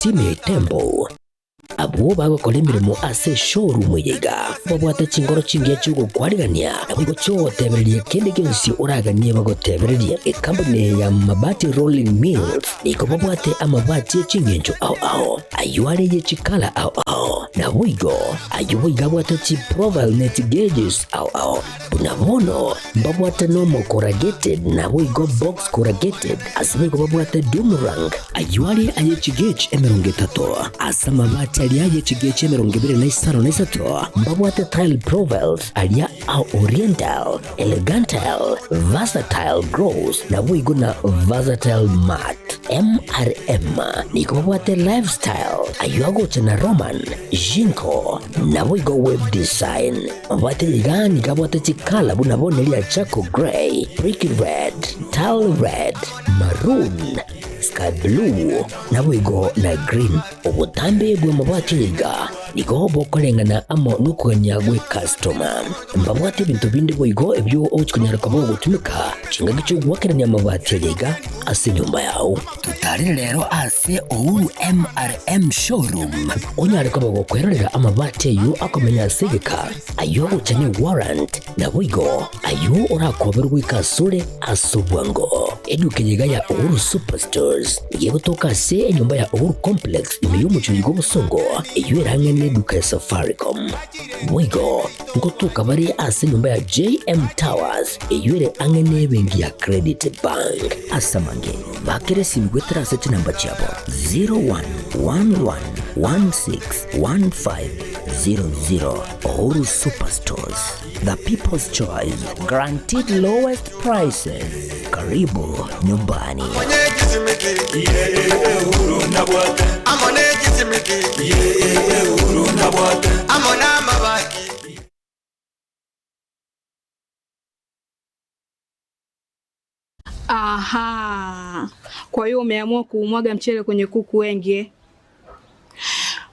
Timmy Temple. Abwo bagokora emeremo ase eshowroom eye iga babwate chingoro chingiya chi'ogokwarigania naboigo chi'ogotebereria kende gionsi oraganie bagotebererie. Ekampuni eye ya Mabati Rolling Mills nigo babwate amabati e chingencho ao ao, ayio are ye chikala ao ao, naboigo ayio boigo abwate chiprofile ne chigauges ao ao. Buna bono mbabwate nomo corrugated naboigo box corrugated, ase boigo babwate doom rank, ayio are aye chigauge 30, ase amabati aria aye chigauge 25, mbabwate tile profiles aria a oriental, elegantile, versatile gloss, naboigo na versatile matte. MRM nigo babwate lifestyle, ayio agocha na Roman, Jinko, naboigo web design. Mabwate iga nigo abwate chikala buna bono eria charcoal grey, brick red, tile red, maroon, sky blue, naboigo na green. Obotambe bw'amabati aya iga nigo bokoreng'ana amo nokogania gw'ekastoma. Mbabwate ebinto binde boigo ebio ogochia konyara koba ogotumeka chingaki chi'ogoakerania amabati aya iga ase enyomba yao. Totarere rero ase Uhuru MRM Showroom onyare koba gokwerorera amabati ayio akomenya ase egeka, ayio agocha ne warrant, naboigo ayio orakoberwe goika asore ase obwango. Eduka eye iga ya Uhuru Superstores nigo egotoka ase enyomba ya Uhuru Complex ime y'omochie oiga obosongo, eyio ere ang'e neduka ya Safaricom. Boigo ngotoka bare ase enyomba ya JM Towers eyio ere ang'e nebenki ya Credit Bank. Ase amange, bakera esimi goetera ase chinamba chiabo 0111161500. Uhuru Superstores, the people's choice, guaranteed lowest prices. Karibu nyumbani. Aha, kwa hiyo umeamua kuumwaga mchele kwenye kuku wengi eh?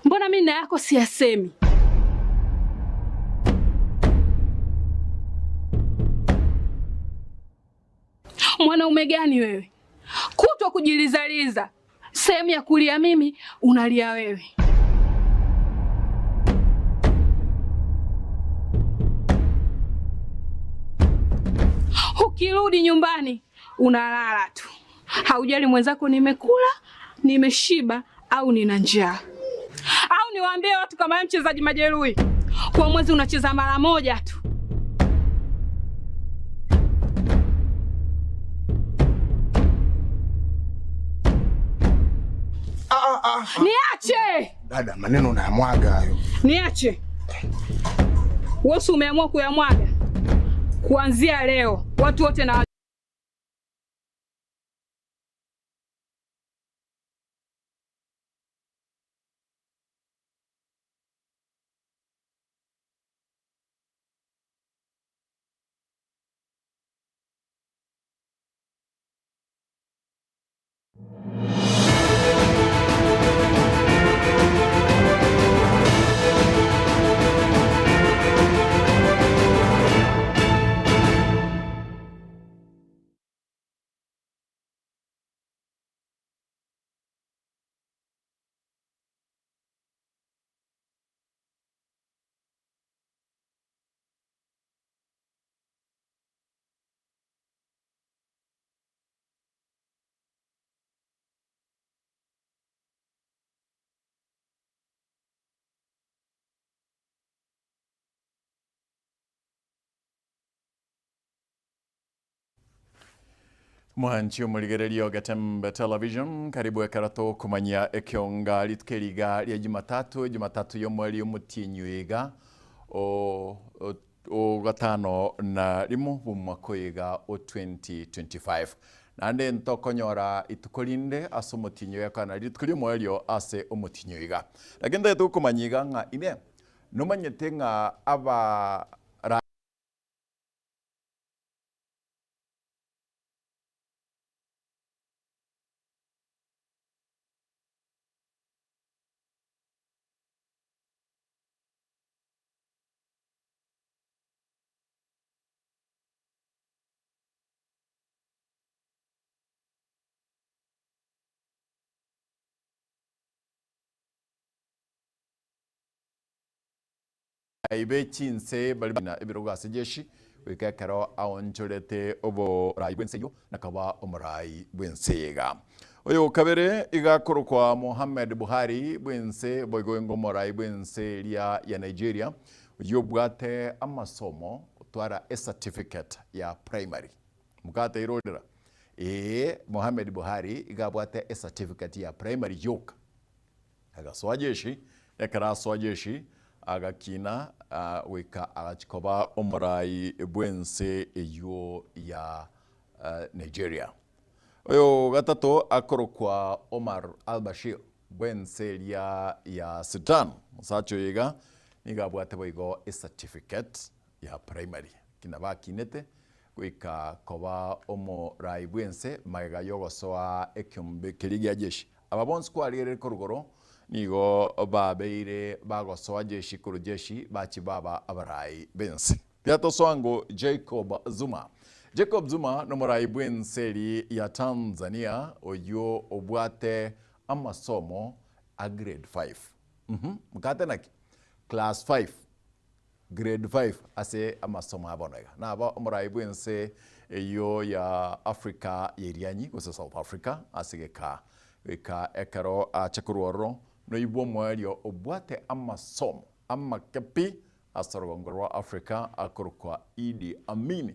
Mbona mimi na yako siyasemi? Mwanaume gani wewe? Kutwa kujilizaliza, sehemu ya kulia mimi unalia wewe. Ukirudi nyumbani unalala tu, haujali mwenzako nimekula, nimeshiba au nina njaa. Au niwaambie watu kama wewe mchezaji majeruhi, kwa mwezi unacheza mara moja tu. Niache! Dada, maneno unayamwaga hayo. Niache. Wewe umeamua kuyamwaga. Kuanzia leo watu wote na Mwanchi omorigereria o Getembe Television, karibu ekero tokomanya ekionga rituko eri iga ria Jumatatu, Jumatatu y'omweri omotienyi iga o o gatano na rimo bw'omwaka oyo iga o 2025. Naende ntokonyora ituko rinde ase omotienyi oyo ekero nari rituko ri'omoerio ase omotienyi oyo iga. Lakini ntagete gokomanya iga ng'a ime nomanyete ng'a aba Be chinse baria na ebirogo ase jeshi, goika ekero aonchorete oboraai bw'ense eyio, na akaba omoraai bw'ense eye iga. Oyo kabere iga akorokwa Mohammed Buhari bw'ense boigo ingo omoraai bw'ense eria ya Nigeria, oyio obwate amasomo otwara ecertificate ya primary. Mokateirorera? Ee, Mohammed Buhari iga abwate ecertificate ya primary yoka. Agasoa jeshi, ekero asoa jeshi, agakina goika agachia koba omorai bw'ense eyio ya Nigeria. Oyo gatato akorokwa Omar al-Bashir bw'ense eria ya Sudan. Omosacha oyo iga nigo abwate boigo ecertificate ya primary, lakini nabo akinete goika koba omorai bw'ense magega y'ogosoa ekeombe keria gia jeshi. Aba bonsi kwarigereire korwa igoro nigo babeire bagosoa jeshi korwa jeshi bachia baba abarai b'ense. Tiatosoa ng'o Jacob Zuma. Jacob Zuma nomorai bw'ense eri ya Tanzania oyio obwate amasomo a grade 5. Uhum, mokate naki? Class 5. Grade 5 ase amasomo a bono iga. Naba omorai bw'ense eyio ya Africa ya Irianyi gose South Africa ase geka goika ekero acha korwa ororo noibwe omoerio obwate amasomo amake pi ase orogongo rwa Africa akorokwa Idi Amin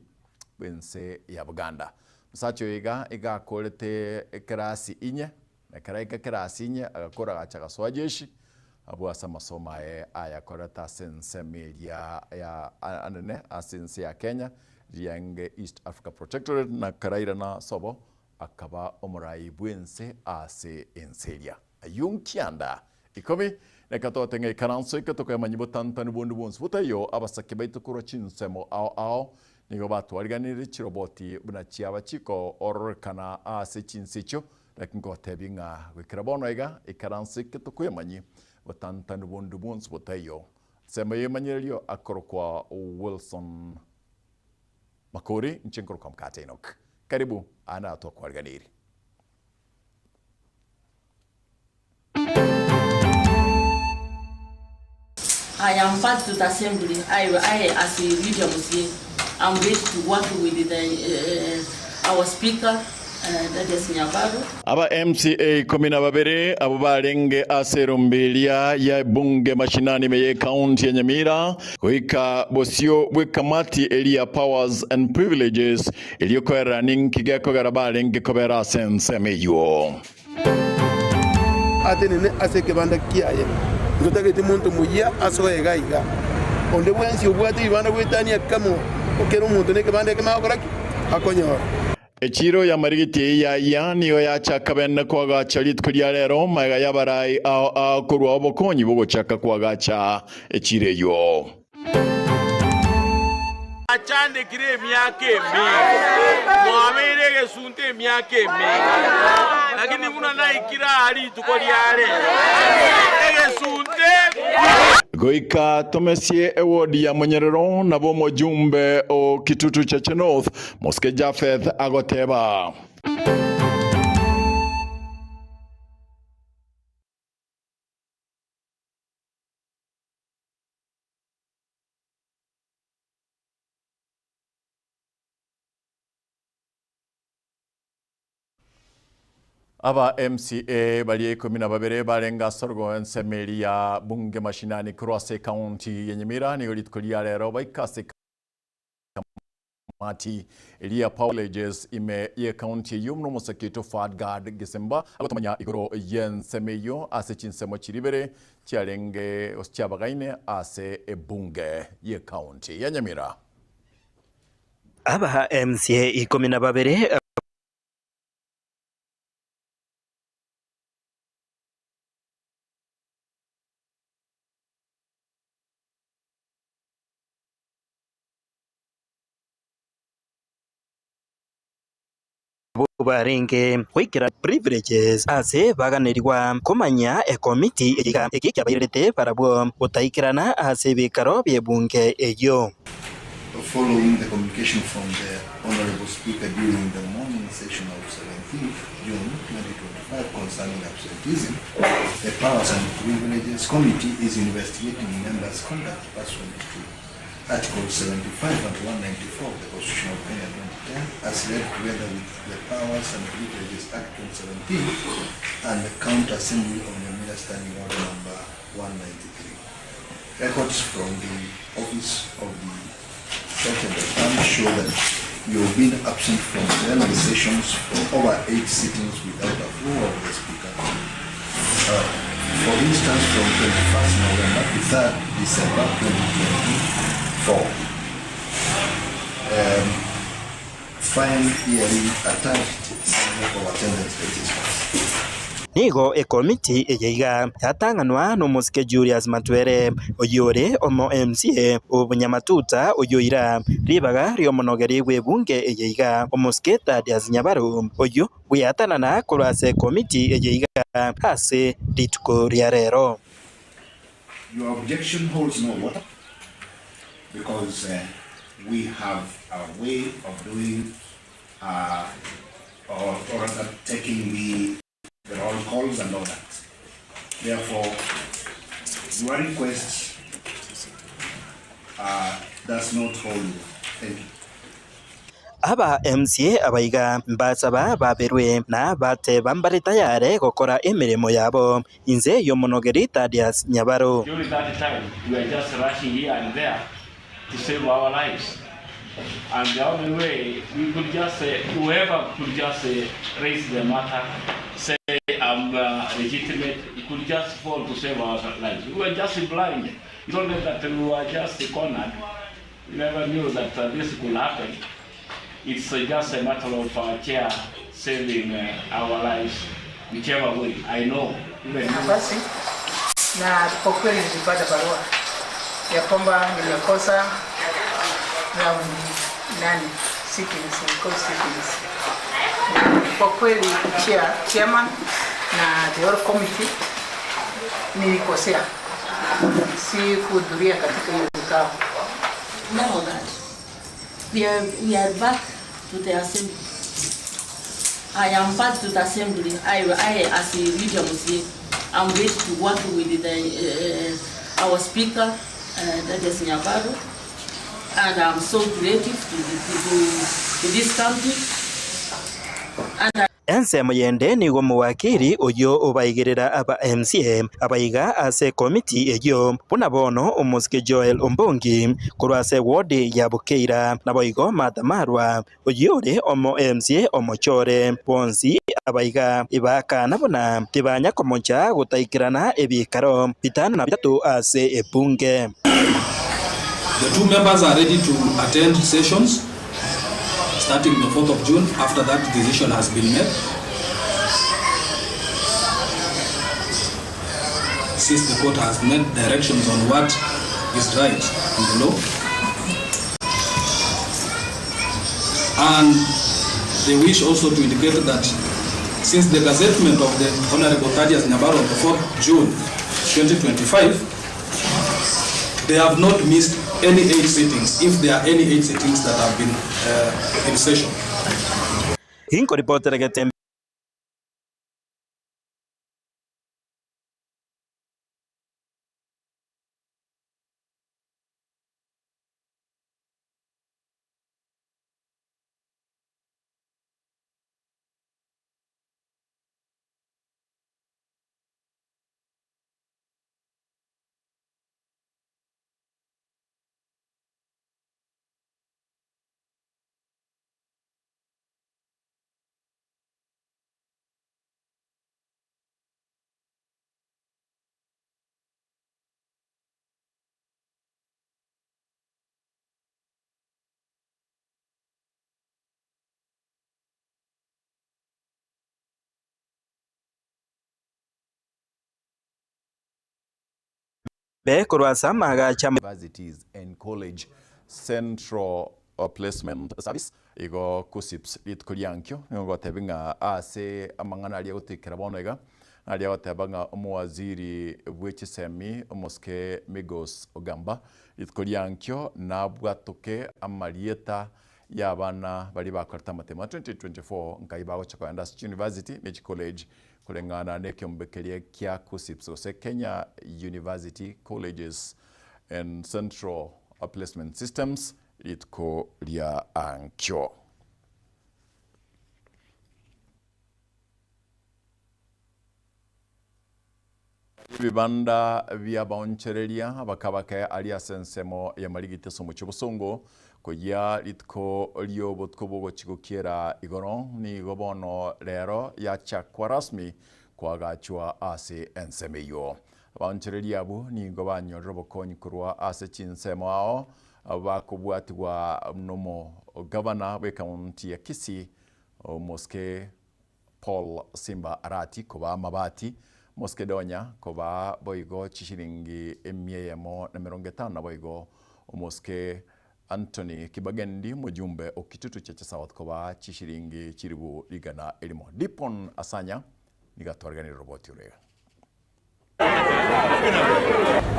bw'ense ya Buganda. Omosacha oyo iga iga akorete ekerasi inye Na ekero aika kerasi inye, agakora agacha agasoa jeshi, abwo ase amasomo aye ayakorete ase ensemo eria ya anene ase ense ya Kenya, riaenge East Africa Protectorate, na karairana sobo, akaba omorai bw'ense ase ense eria. Ayio nkianda ikomi, Reka tote ng'a ikaranso eke tokoemanyia botantanu bonde bwonsi botaiyo, abasake baito korwa chinsemo ao ao nigo batwariganirie chiroboti buna chiaba chikoororekana ase chinse echio, Naki ngotebie ng'a goikera bono iga, ikaranso eke tokwemanyie, botantanu bonde bwonsi botaiyo. Ensemo y'emanyererio akorokwa Wilson Makori, inche nkorokwa Mkate Enock. Karibu aa natwakwariganirie. I am part to the assembly, I, I as Lydia Musie, I'm ready to work with the, uh, our speaker, uh, Darius Nyabaro. Aba MCA ikomi na babere abwo barenge ase erombe eria ya ebunge mashinani ime y'ecounty ya Nyamira goika bosio bw'ekamati eria ya Powers and Privileges erio koerera ninki gekogera barenge kobera ase ensemo eyio. Atenene ase ekebanda kiaye. Ntotageti monto moyia asoe iga iga. Onde bwensi obwate ebibanda goetania kemo, kera omonto nekebanda ekemo agokora ki? Akonyora. Echiro y'amarigiti eyio yayia nigo yachaka bene koagacha rituko ria rero, magega y'abarai ao ao korwa obokonyi bw'ogochaka koagacha echiro eyio. Mwachandekire emiaka emenge, mwabeire egesunte emiaka emenge, lakini buna naikire aa rituko ria rero, egesunte. Goika tomesie ewodi ya Monyerero, nabo omojumbe o Kitutu Chache North, Mosike Japheth agoteba. Aba MCA baria ikomi na babere barenge ase orogo ensemo eria ya bunge mashinani korwa ase ekaunti ya Nyamira nigo rituko ria rero baika ase Mati eria Paul ime y'ecounty eyio buna omosake oito Fadgard Gisimba agotomanya igoro y'ensemo eyio ase chinsemo chiria ibere chiarenge gose chiabagaine ase ebunge y'ecounty ya Nyamira. Aba MCA ikomi na babere. Barenge goikera privileges ase baganerigwa komanya ekomiti eyio eki kiabairerete barabwo gotaikerana ase ebikaro bi'ebunge eyio. Following the communication from the Honorable Speaker during the morning session of 17th June 2025 concerning absenteeism, the Powers and Privileges Committee is investigating members' conduct pursuant to Article 75 and 194 of the Constitution of Kenya 2010 as read together with the Powers and Privileges Act 2017 and the County Assembly of Nyamira Standing Order Number 193. Records from the Office of the Sergeant at Arms show that you have been absent from plenary sessions for over 8 sittings without approval of the Speaker. For instance, from 21st November to 3rd December 2024. Um, find herein attached summary of attendance registers. Nigo ekomiti eye iga yatang'anwa nomosike Julius Matwere, oyio ore omo MCA o Bunyamatuta oyio oira ribaga riomonogeri bw'ebunge eye iga, omosike Thaddeus Nyabaru, oyio bweatanana korwa ase ekomiti eye iga ase rituko ria rero. Your objection holds no water because we have a way of doing uh, or, or rather taking the, the roll calls and all that. Therefore, your request uh, does not hold water. Thank you. Aba MCA abaiga mbasaba baberwe na bateba mbare tayare gokora emeremo yabo inse y'omonogeri Thaddeus Nyabaro. During that time, we were just rushing here and there to save our lives. And the only way we could just say, whoever could just say, raise the matter, say I'm legitimate, it could just fall to save our lives. We were just blind. It's only that we were just cornered. We never knew that this could happen. It's just a matter of our chair saving our lives, whichever way. I know. Even nafasi na kwa kweli nilipata barua ya kwamba nimekosa round nane sittings, nilikosa sittings. Kwa kweli chair, chairman na the whole committee nilikosea, si kuhudhuria katika hiyo kikao. Now that we are back to the assembly. I am back to the assembly. I as a leader MCA, I'm ready to work with the, our speaker, that is Nyabaro, and I'm so grateful to this country. And I Ensemo yende nigo omowakiri oyio obaigerera aba MCA abaiga ase ekomiti eyio buna bono omosike Joel Ombongi korwa ase ewodi ya Bukeira naboigo Martha Marwa oyio ore omo MCA omochore bonsi abaiga ibakana buna tibanya komocha gotaikerana ebikaro bitano na bitato ase ebunge. The two members are ready to attend sessions starting the 4th of June after that decision has been made. Since the court has made directions on what is right in the law. And they wish also to indicate that since the gazettement of the Honorable Thaddeus Nyabaro on the 4th June 2025, they have not missed any 8 sittings, if there are any 8 sittings that have been in session. Inkoripotera Getembe. Be korwa ase amagacho amo. Universities and College Central Placement Service igo KUCCPS rituko riankio nigo ngotebi ng'a ase amang'ana aria agotoikera bono iga. Naria agoteba ng'a omowaziri bwe chisemi omosike Migos Ogamba rituko riankio nabwatoke amarieta y'abana baria bakorete amatemo a 2024 nkai bagocha kogenda ase chiuniversity ne chicollege koreng'ana nekeombe keria kia KUCCPS gose Kenya University Colleges and Central Placement Systems rituko ria ankio. Ebibanda bi'abaonchoreria bakabake aria ase ensemo y'amarigiti ase omochie obosongo, koyia rituko ri'obotuko bw'ogochia gokiera igoro, nigo bono rero yachakwa rasmi koagachwa ase ensemo eyio. Abaonchoreria abwo nigo banyorire obokonyi korwa ase chinsemo ao bakobwatigwa nomogavana bw'ekaunti ya Kisii, Omosike Paul Simba Arati kobaa amabati, Mosike Donya kobaa boigo chishilingi emia eyemo na emerongo etano naboigo Omosike Anthony Kibagendi omojumbe o Kitutu Chache South kobaa chishilingi chilibu rigana erimo. Dipon Asanya nigo atwariganirie roboti oro iga.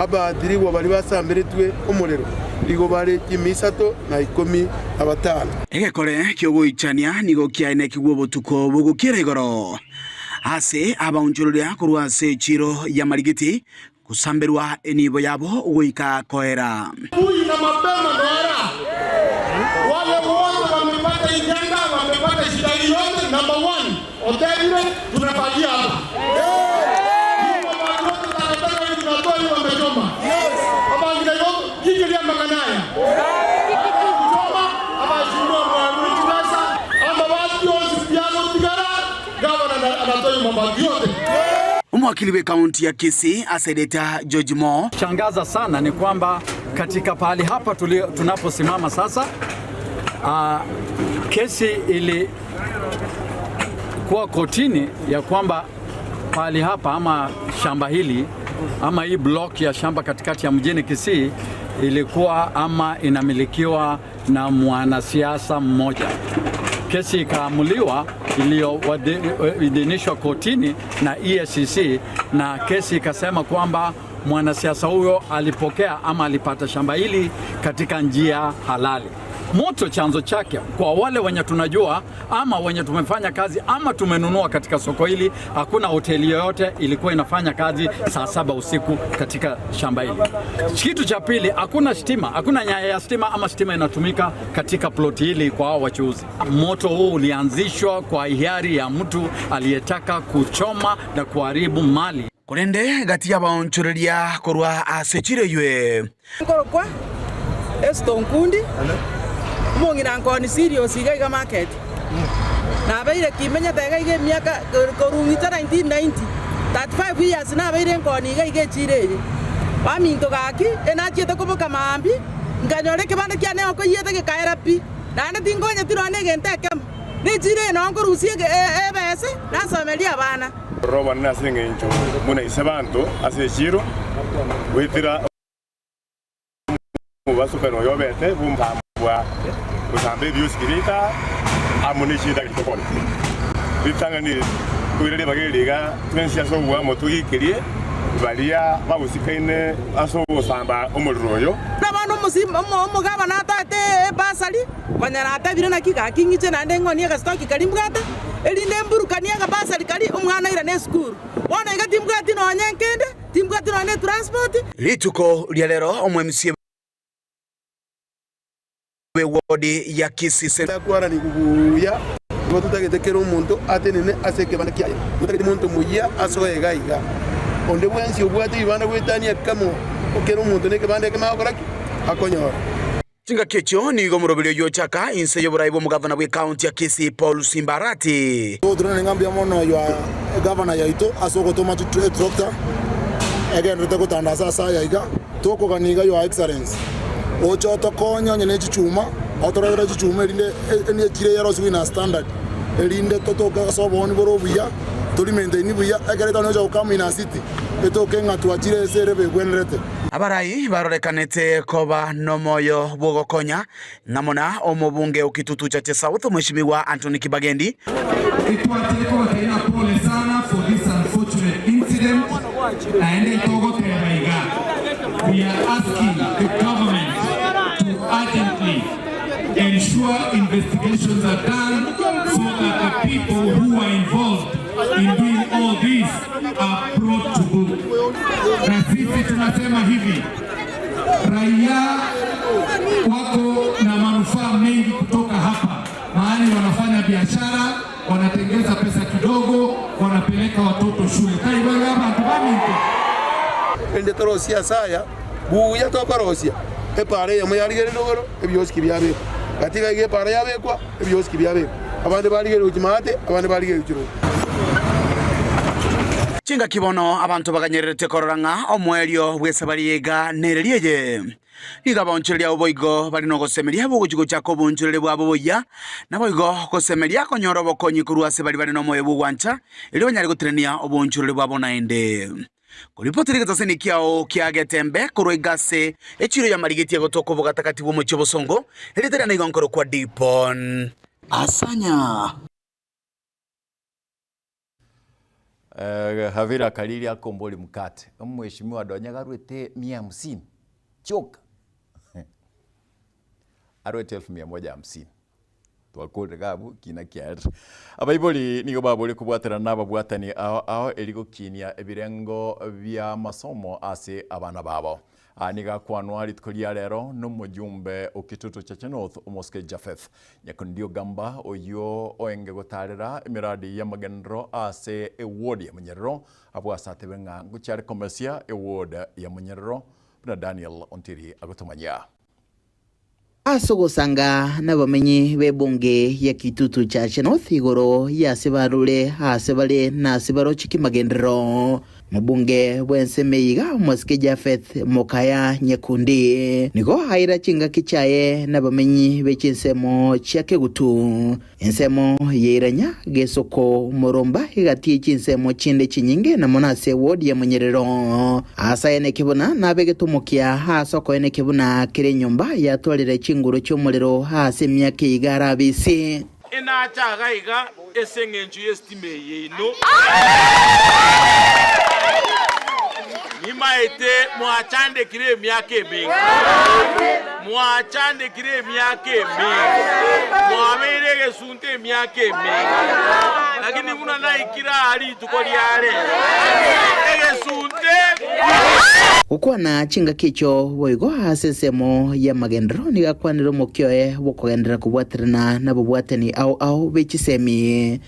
Abaathirigwa baria basamberetwe omorero nigo bare chimisato na ikomi na batano. Egekore ki'ogoichania nigo kiaenekigwe obotuko bogokiera igoro ase abaonchoreria korwa ase echiiro y'amarigiti gosamberwa enibo yabo goika koera. Asubuhi na mapema noera. Wale wote wamepata hii janga, wamepata shida hii yote, number one, otebire tunafagia hapa. Hiyo mabati yote takataka hii tunatoa hii wamechoma. Abangina yote kikilia makanaya. Kuchoma abashindwa mwangu chibesa amabati yonsi byago tigara gavana anatoa hiyo mabati yote. Omowakili bw'ekaunti ya Kisii Asedeta George Mo. Shangaza sana ni kwamba katika pahali hapa tunaposimama sasa, kesi ilikuwa kotini ya kwamba pahali hapa ama shamba hili ama hii block ya shamba katikati ya mjini Kisii ilikuwa ama inamilikiwa na mwanasiasa mmoja. Kesi ikaamuliwa iliyoidhinishwa kotini na EACC, na kesi ikasema kwamba mwanasiasa huyo alipokea ama alipata shamba hili katika njia halali. Moto chanzo chake kwa wale wenye tunajua ama wenye tumefanya kazi ama tumenunua katika soko hili, hakuna hoteli yoyote ilikuwa inafanya kazi saa saba usiku katika shamba hili. Kitu cha pili, hakuna stima, hakuna nyaya ya stima ama stima inatumika katika ploti hili kwa hao wachuuzi. Moto huu ulianzishwa kwa hiari ya mtu aliyetaka kuchoma na kuharibu mali. Korende gati y'abaonchoreria korwa ase chire eywe. Nkorokwa Esther Onkundi, omong'ina nkoni serious iga iga market. Nabeire kimenyete iga iga emiaka korwa ng'icha 1990, 35 years nabeire nkoni iga iga echiro eye. Baminto gaki, enachiete koboka maambia, nkanyora ekebanda kiane okoyiete gekaera pi, naende tinkonyeti nonya na egento ekemo. Na echiro eye noo nkorusia ebese, nasomeria abana. Rora obonene ase engencho buna ise banto ase echiiro, goetera omobasokano oyo obete bw'omosambwa gosamba ebiosi biria amo ne chindagera chitokore. Ritang'ani koira ribaga eri iga twensi ase oboamo togiikerie baria bagosikaine ase ogosamba omorero oyo. Na bono omogabana atoete ebasari, Konya natebire naki gaki ng'iche naende ng'onie agasitoki karia mbwate, erinde mburukanie agabasari karia omwana airane esukuru. Bono iga timbwati nonya nkende, timbwati nonya ne transport. Rituko ria rero omo-MCA bw'ewodi ya Kisii Central. Takwarani buya, nigo totagete kera omonto atenene ase ekebanda kiaye. Totageti monto moyia asoe iga iga. Onde bwensi obwate ebibanda goetania ekemo, kera omonto nekebanda ekemo agokora ki? Akonyora. Chingaki echio nigo omoroberi oyio ochaka inse y'oborai bw'omogavana bw'ekaunti ya Kisii Paul Simba Arati. Togotoranera ng'a mbuya mono your governor yaito ase ogotoma etractor egenderete gotandasa ase aya iga, tokogania iga your excellency oche otokonye onye ne chichuma otororere chichuma erinde echire erosiwe in a standard erinde totoke ase obooni bore obuya tori maintain buya ekero etonya gocha gokama in a city etoke ng'a twachire ase ere begwenerete. Abarai barorekanete koba nomoyo bw'ogokonya, ng'amo na omobunge o Kitutu Chache South, Mweshimiwa Anthony Kibagendi. Itwachire kobatebi ng'a pole sana for this unfortunate. Naende togoteba iga, we are asking the government to urgently ensure investigations are done so that the people who are involved in doing all this are brought to book. Na sisi tunasema hivi, raia wako na manufaa mengi kutoka hapa, mahali wanafanya biashara, wanatengeza pesa kidogo, wanapeleka watoto shule. Kaibaga abantu baminto. Ende torosia ase aya, buya tokorosia, epara eyemo yarigereria igoro, ebioski biabekwa. Gati iga epara yabekwa, ebioski biabekwa. Abande barigereria gochia maate, abande barigereria gochia roche. Chingaki bono abanto baganyererete korora ng'a omoerio bw'esabari iga nereri eye. Nigo abaonchoreria abwo boigo bare nogosemeria bogochia gochaka oboonchoreria bwabo boyia, naboigo gosemeria konyora obokonyi korwa ase baria bare nomoyo bw'ogwancha, erio banyare gotenenia oboonchoreria bwabo naende. Koripotera egetaseni kiao kia Getembe korwa iga ase echiro y'amarigeti egotoka obogatagati bw'omochie obosongo, erieta riane igo nkorokwa Dibon. Asanya. Eh, Havira Kariri akombori mkate. Omheshimiwa Donya garwete mia hamsini. Choka. Arwete elfu mia moja hamsini. Twakorire gabu kina kiarire. Abaibori nigo babori kobwaterana na ababwatani ao ao eri gokinia ebirengo bia masomo ase abana babo. Aya nigo akwanwa rituko ria rero nomojumbe o Kitutu Chache North Omosike Japheth Nyakundi Ogamba oyio oenge gotarera emiradi y'amagenderero ase eward ya Munyerero abwo ase atebe ng'a ngochia are komesia eward ya Munyerero buna Daniel Ontiri agotomanyia. Ase ogosanga nabamenyi b'ebunge ya Kitutu Chache North igoro y'ase barure aase bare na ase baroche kimagenderero, Mobunge bw'ensemo eye iga omosike Japheth Mokaya Nyekundi nigo aira chingaki chiaye nabamenyi be chinsemo chia Kegutu, ensemo y'Eiranya, Gesoko, Moromba egati ye chinsemo chinde chinyinge na mono ase ewodi ya Monyerero. Ase aya nekebuna nabegete omokia ase okoenekia buna kera enyomba yatwarire chinguru chi'omorero ase emiaka eye iga arabe ise. Inache iga iga ase engencho y'esitima eye yaino. Nimaete mwachandekire emiaka emenge, mwachandekire emiaka emenge, mwabeire egesunte emiaka emenge, lakini buna naikire aa rituko ria rero, egesunte. Gokwana chingaki echio boigo ase ensemo y'amagenderero nigo akwanire omokia oye bw'okogenderera kobwaterana nabobwatani ao ao be chisemi,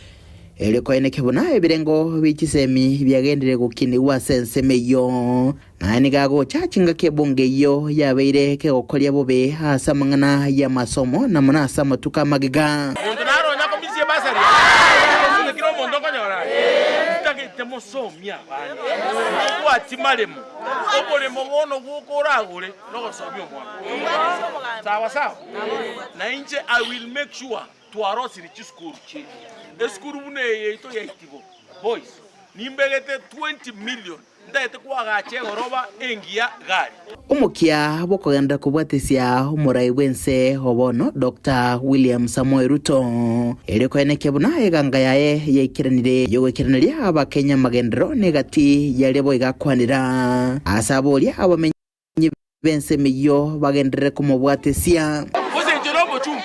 erio koeneke buna ebirengo bie chisemi biagenderire gokinigwa ase ensemo eyio. Naye nigo agocha chingaki ebunge eyio yabeire kegokoria bobe ase amang'ana y'amasomo na mono ase amatuko amagega. Omonto naro onye akomisia ebasari yaye, kera omonto okonyora aye, ntagete mosomie abana, mobwati maremo, oboremo bono bwoka oragore nogosomia omwana. Sawa sawa? Na inche I will make sure twarosire chisukuru chiaito. Esukuru buna eye yaito ya Itibo Boys, nimbegete 20 million Ntagete koagacha egoroba engiya gari. Omokia bw'okogenderera kobwatisia omorai bw'ense o bono Doctor William Samoei Ruto erio koenekia buna eganga yaye yaikeranire y'ogoikeraneria abakenya amagenderero negati yaria boigo akwanera ase aboria abamenyi b'ense emeyio bagenderere komobwatesia. Gose inche nomochumbi,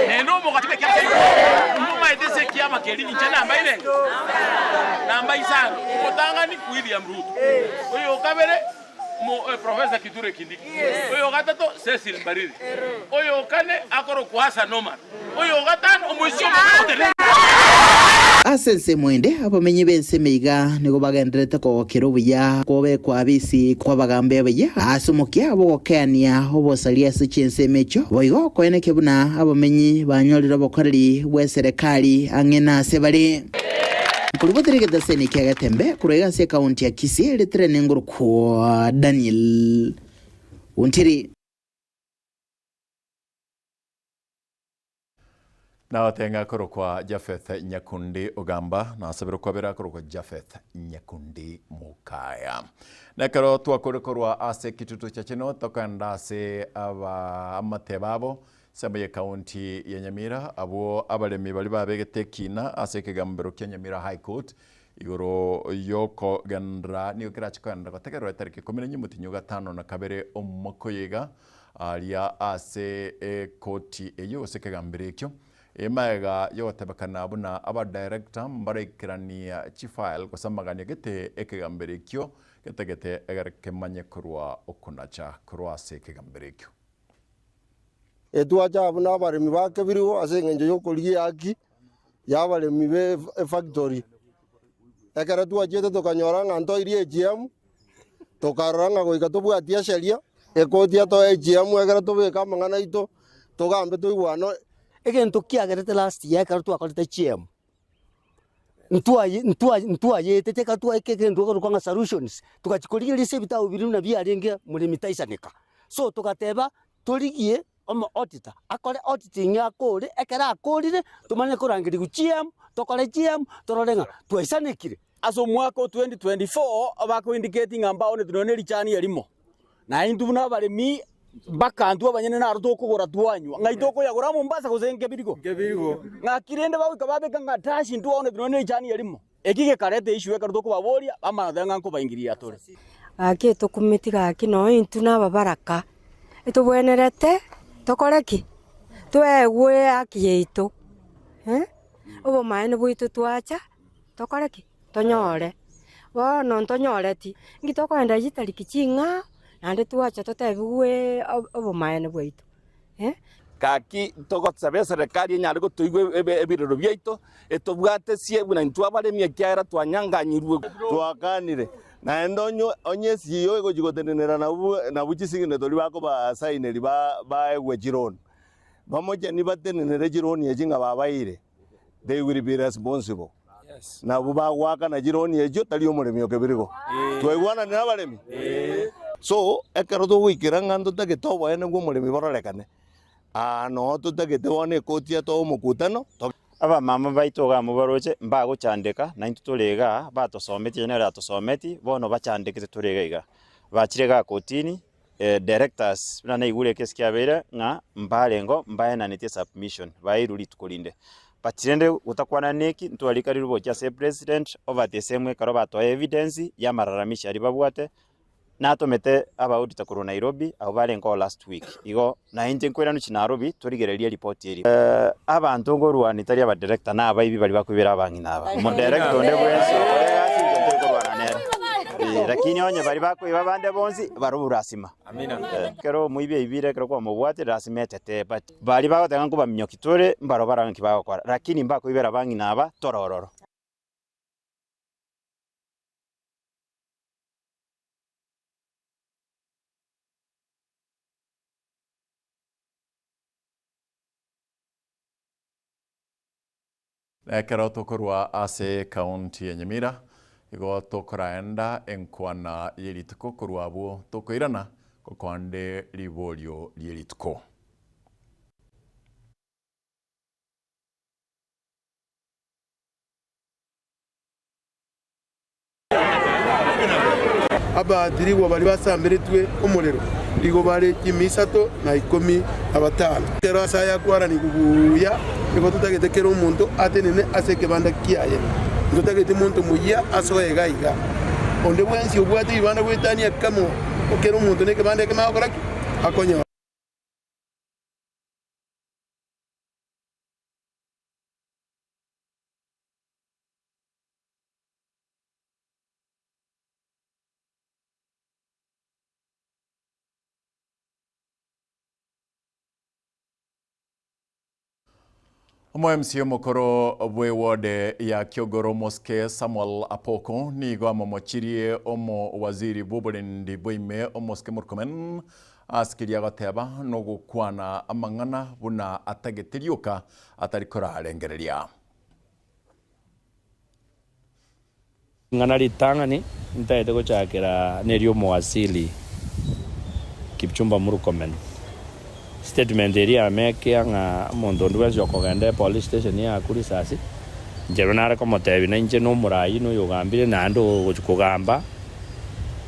naende omogati bw'ekiama kiaino, imomaete ase ekiama keria inche namba irenge? Namba isano, omotang'ani William Ruto, oyo o kabere Professor Kithure Kindiki, oyo o gatato Cecil Mbarire, oyo o kane akorokwa Hassan Omar, oyo o gatano omoisia omonene otenenete. Ase ensemo ende, abamenyi b'ensemo iga nigo bagendererete kogokera obuya kw'obekwa abisi kw'abagambi abayia ase omokia bw'ogokeania obosaria ase chinsemo echio, boigo koenekia buna abamenyi banyorire obokoreri bw'eserekari ang'e nase bare. Nkoribotera egetaseni kia Getembe korwa iga ase ekaunti ya Kisii, ritere nengorokwa Daniel Ontiri. Nagotenga akorokwa Japheth Nyakundi Ogamba, nasabire okwabera akorokwa Japheth Nyakundi Mokaya. Nekero twakore korwa ase ekitutu chia chino tokogenda ase aba amateba abo ensemo ye county ya Nyamira abwo abaremi baria babegete ekina ase ekegambero kia Nyamira High Court. Igoro y'okogenderera nigo kerache kogenderera gotegererwa etariki ikomi na inye omotienyi o gatano na kabere omwaka oyo iga, aria ase ekoti eyio gose ekegambero ekio. Emaega y'ogotebekana buna abadirector mbaraikerania chifile gose amaganio gete ekegambero ekio getagete egere kemanye korwa okonacha korwa ase ekegambero ekio. Etwacha abwo nabaremi ba kebirigo ase engencho y'okorigia ehaki y'abaremi b'efactory. Ekero twachiete tokanyora ng'a ntoirie AGM, tokarora ng'a goika tobwatie esheria, ekoti etoe AGM ekero tobeke amang'ana aito, togambe toigwane. Egento kiagerete last year ekero twakorete AGM, ntwaye ntwaye ntwayetete ekero twaika egento ekorokwa ng'a solutions, togachia korigereria ase ebitabu biria buna biarenge moremi taisaneka. So togateba torigie omo auditor akore auditing akore, ekero akorire tomanye korangerigwa GM, tokore GM torore ng'a twaisanekire. Ase omwaka o 2024 bako indicate ng'a mbaoneti nonya ne richani erimo. Na intwe buna abaremi mpaka intwe abanyene naro tokogora twanywa. Ng'ai tokoyagora Mombasa gose Nkebirigo? Ng'aki rende bagoika babeka ng'a dash intwe baoneti nonya ne richani erimo. Eki gekareta issue ekero tokobaboria, bamanya goteba ng'a nkobaingiria tore. Gaki etokumeti gaki nonya intwe nababaraka, etobwenerete tokore ki? Toegwe ehaki yaito, obomaene bwaito twacha tokore ki? Tonyore. Bono ntonyoreti, nki tokoenda chitariki ching'ao, naende twacha totebigwe obomaene bwaito. Gaki togosaba eserekari enyare gotoigwa ebirero biaito, etobwatesie buna intwe abaremi, ekiagera twanyanganyirwe. Twakanire, naende onye esio egochia gotenenera nabwo chisignatory bakobasaineri baegwe chironi, bamocheni batenenere chironi echi ng'a babaeire, they will be responsible. Nabwo bagoakana chironi echio tari omoremi o kebirigo. Twaigwananire abaremi? So, ekero togoikera ng'a ntotagete oboene bwa omoremi bororekane, aa noo totagete bono ekoti etoe omokutano. Abamama baito iga mobaroche, mbagochandeka, naintwe tore igaa, batosometie onye nere atosometi, bono bachandekete tore iga iga. Bachire igaa kotini, directors buna naigure ekesi kiabeire ng'a mbarengeo mbaenanetie submission, baeirwe rituko rinde. But rende gotakwana neki, ntwarikarirwe gochia ase president over the same ekero batoa evidence ya amalalamishi aria babwate, natomete aba auditor korwa Nairobi abwo barengeo last week. Igo nainche nkoirana gochia Nairobi torigererie eripoti eria. Abanto nkorwania tari aba director na abaibi baria bakoibera abang'ina aba. Omodirector onde bwensi okore egasi inche ntori korwana nere. Eh, lakini onye baria bakoiba abande bonsi barobwo lasima. Ekero omoibi aibire ekero kwamobwatire lasima etetee but baria bagoteba ng'a nkobaminyoki tore mbarobwo barabwo nki bagokora lakini mbakoibera abang'ina aba tore ororo. Ekero tokorwa ase ekaunti ya Nyamira, igo tokoraenda enkwana ye rituko korwa abwo tokoirana gokoande riborio rie rituko. Abaatirigwa baria basamberetwe omorero nigo bare chimi isato na ikomi na batano. Ekero ase aya akwaranigwe buya, nigo totagete kera omonto atenene ase ekebanda kiaye. Ntotageti monto moyia asoe iga iga. Onde bwensi obwate ebibanda goetania ekemo, kera omonto nekebanda ekemo agokora ki? Akonyora. Omo MC omokoro bw'eward ya Kiogoro Mosque Samuel Apoko nigo amomochirie omo waziri bw'oborendi bwaime Omosike Murkomen ase keria agoteba nogokwana amang'ana buna atagete rioka atari korarengereria. Ring'ana ritang'ani ntagete gochakera neria omowasili Kipchumba Murkomen. Statement eria yamekia ng'a omonto onde bwensi okogenda epolice station yaakwe risasi, inche rero nare komotebia na inche nomorayi na oyogambire naende ogochia kogamba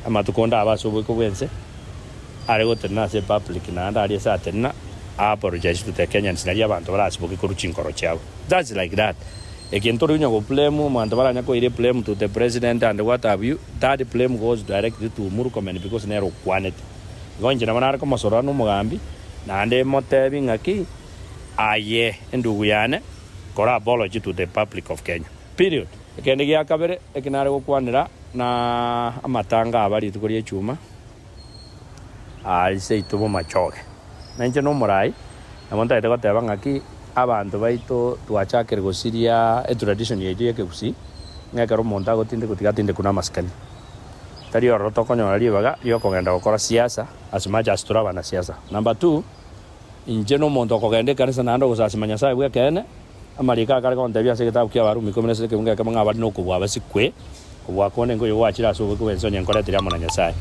amatuko onde abe ase oboiko bwense, are gotenena ase epublic naende aria ase atenena a apologize to the Kenyans nario abanto barasiboke korwa chinkoro chiabo. That's like that. Eke ntori konya go blame omonto baranya koira e blame to the president and what have you, that blame goes directly to Murkomen because nere okwanete. Igo inche nabo nare komosorora na omogambi, naende motebi ng'aki aye endugu yane kora apology to the public of Kenya. Period. Ekende gia kabere eki nare gokwanera na amatanga aba rituko ria echuma aa seito bomachoge. Na inche nomorai, nabo ntagete goteba ng'aki abanto baito twachakire gosiria etradition yaito ya ekegusii, ng'a ekero omonto agotindekwa tiga atindekwe na amasikani. Tari ororo tokonyora ribaga riokogenda gokora siasa as much as tore abanasiasa. Number two, inche nomonto okogenda ekanisa naende ogosasima Nyasaye bw'ekeene, amariko akare gontebia ase egetabu kia Abarumi ikomi na isatu ekeungo ekemo ng'a abare nokobua abasikwe, kobua konde nkoyo gwachire ase oboiko bw'ense onye nkoretire amo na Nyasaye.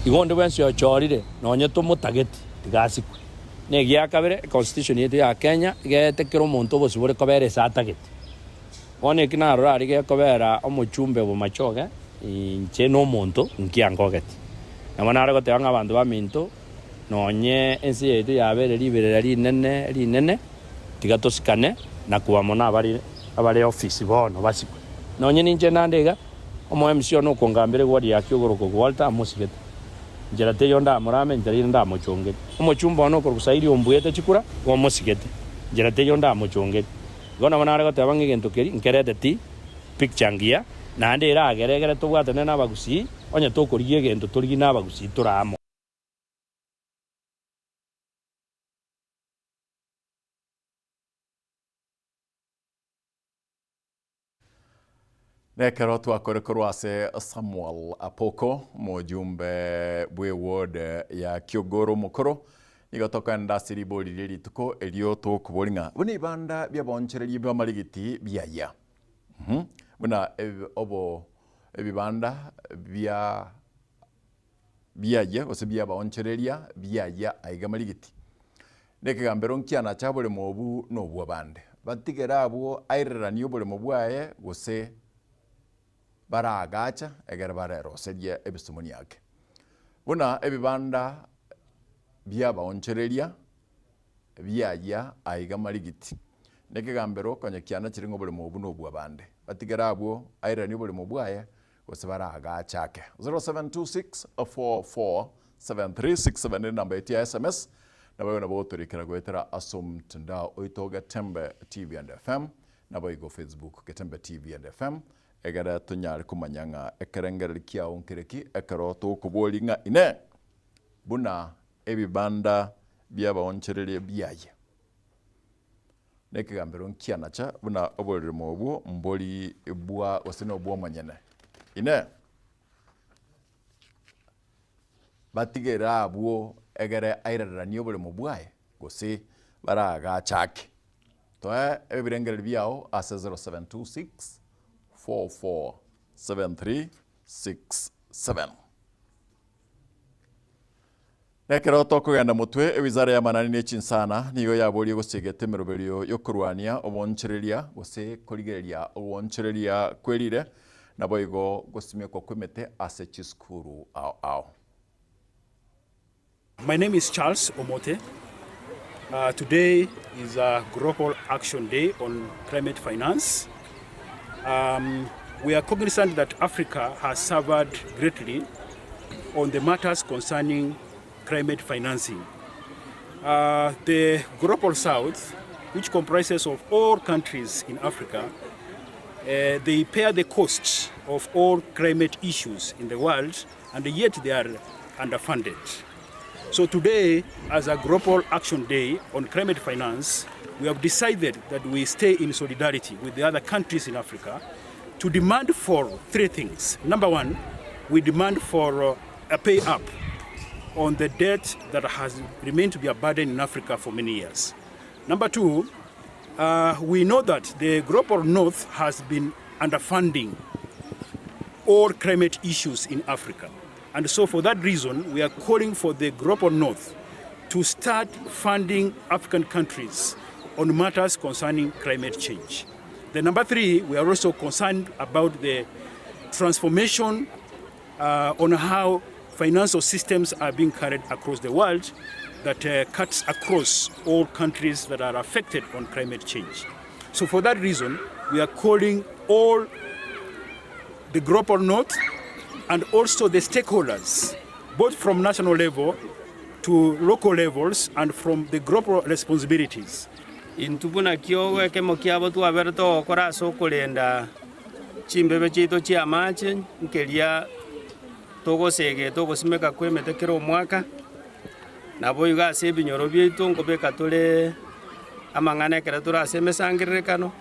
Igo onde bwensi ochorire, nonye tomotageti, tiga asikwe. Na egia kabere, econstitution yaito ya Kenya iga kera omonto obosibore kobera ase atagete. Bono eki narora aria gekobera omochumbe bw'amachoge, inche nomonto nkiangogeti. Nabo nare goteba ng'a abanto baminto, nonye ense yaito yabeire riberera rinene rinene, tiga tosikane na koba mono abare abare ofisi bono basikwe. Nonye ninche nande iga, omo MC one okongambera egwari ya Kiogoro Walter amosigete. Nchera teiyo ndamorame, nchera ere ndamochongere. Omochumba one okorokwa Sairi ombuete chikura, igo omosigete. Nchera teiyo ndamochongere. Igo nabo nare goteba ng'a egento keria nkerete ti picture ngiya, naende eragere egere tobwatane na abagusii, onye tokorigia egento torigie na abagusii tore amo. Nekero twakore korwa ase Samuel Apoko, omojumbe bw'eward ya Kiogoro omokoro, nigo tokoenda ase ribori rie rituko erio tokobori ng'a buna ebibanda bi'abaonchoreria b'amarigiti biayia. Mhm. Buna obo ebibanda bia biayia gose bi'abaonchoreria biayia aiga marigiti. Nekegambero nkianache aboremo obu nobw'abande. Batigere abwo aireranie oboremo bwaye gose baraagacha egere bareroserie ebisumuni ake. Buna ebibanda bi'abaonchoreria biayia aiga marigiti. Nekegambero konya kianachire ng'a oboremo obu nobw'abande. Batigere abwo aireranie oboremo bwaye gose baraagache ake. 0726447367 nere enamba yaito ya sms, naboigo nabo ogotorikera goetera ase omtandao oito Getembe TV and FM, naboigo Facebook Getembe TV and FM, egere tonyare komanya ng'a ekerengererio kiao nkereki ekero tokoboria ng'a inee, buna ebibanda biabaonchoreria biaye. Nekegambero nkianacha buna oborimo obwo mbori bwa gose nobw'omonyene. Inee! Batigere abwo egere airereranie oboremo bwaye, gose baraagache ake? Toe ebirengererio biao ase 0726 44 7367. Ekero tokogenda motwe, ewizara y'amanani ne chinsana nigo yaborie gosiegete emeroberio y'okorwania oboonchoreria gose korigereria ogoonchoreria kwerire, naboigo gosimekwa kw'emete ase chisukuru ao ao. My name is Charles Omote. Uh, today is a Global Action Day on Climate Finance. Um, we are cognizant that Africa has suffered greatly on the matters concerning climate financing. Uh, the Global South, which comprises of all countries in Africa, uh, they pay the costs of all climate issues in the world, and yet they are underfunded. So today, as a Global Action Day on climate finance, we have decided that we stay in solidarity with the other countries in Africa to demand for three things. Number one, we demand for uh, a pay up on the debt that has remained to be a burden in Africa for many years. Number two, uh, we know that the Global North has been underfunding all climate issues in Africa. And so for that reason, we are calling for the Global North to start funding African countries on matters concerning climate change. The number three, we are also concerned about the transformation uh, on how financial systems are being carried across the world that uh, cuts across all countries that are affected on climate change. So for that reason, We are calling all the global north and also the stakeholders, both from national level to local levels and from the global responsibilities. Intwe buna kiogo ekemo kiabo twabere togokora ase okorenda chimbebe chiaito chi'amache, nkeria togosegeta ogosimeka kw'emete kera omwaka, naboigo ase ebinyoro biaito nkobeka tore amang'ana ekero tore ase emesangererekano,